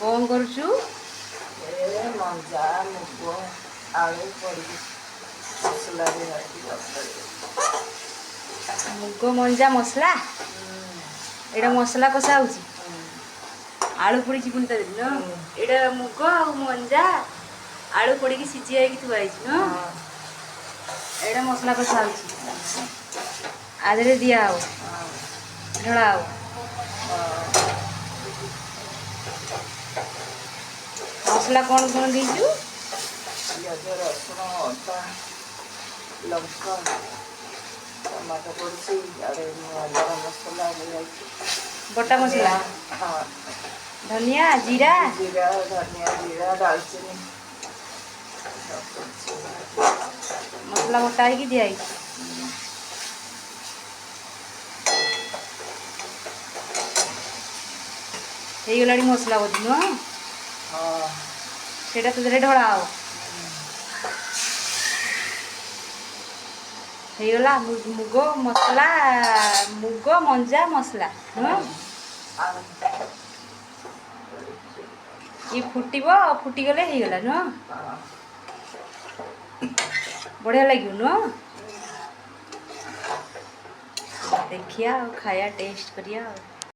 କଣ କରୁଛୁ? ଏ ମଞ୍ଜା ମୁଗ ଆଳୁ ପଡ଼ିକି ମସଲା ଦିଆହେଇକି ତରକାରୀ। ମୁଗ ମଞ୍ଜା ମସଲା। ଏଇଟା ମସଲା କଷା ହଉଛି। ଆଳୁ ପଡ଼ିଛି ପୁଣି ତା ଦେହରେ ନୁହଁ? ଏଇଟା ମୁଗ ଆଉ ମଞ୍ଜା ଆଳୁ ପଡ଼ିକି ସିଝି ହେଇକି ଥୁଆ ହେଇଛି ନୁହଁ? ଏଇଟା ମସଲା କଷା ହଉଛି। ଆ ଦେହରେ ଦିଆହବ, ଢଳା ହବ। ମସଲା କ'ଣ କ'ଣ ଦେଇଛୁ? ପିଆଜ, ରସୁଣ, ଅଦା, ଲଙ୍କା, ଟମାଟୋ ପଡ଼ିଛି। ଇଆଡ଼େ ଗରମ ମସଲା ଦିଆହେଇଛି। ବଟା ମସଲା। ହଁ। ଧନିଆ ଜିରା। ଜିରା, ଧନିଆ, ଜିରା, ଡାଲଚିନି ସବୁ ପଡ଼ିଛି। ମସଲା ବଟା ହେଇକି ଦିଆହେଇଛି। ହେଇଗଲାଣି ମସଲା ବୋଧେ ନୁହଁ? ହଁ। ସେଇଟା ତା ଦେହରେ ଢଳା ହବ। ହେଇଗଲା ମୁଗ ମସଲା, ମୁଗ ମଞ୍ଜା ମସଲା ନୁହଁ? ଆଳୁ। ଇଏ ଫୁଟିବ, ଫୁଟିଗଲେ ହେଇଗଲା ନୁହଁ? ହଁ। ବଢ଼ିଆ ଲାଗିବ ନୁହଁ? ଦେଖିବା ଆଉ ଖାଇବା, ଟେଷ୍ଟ କରିବା ଆଉ।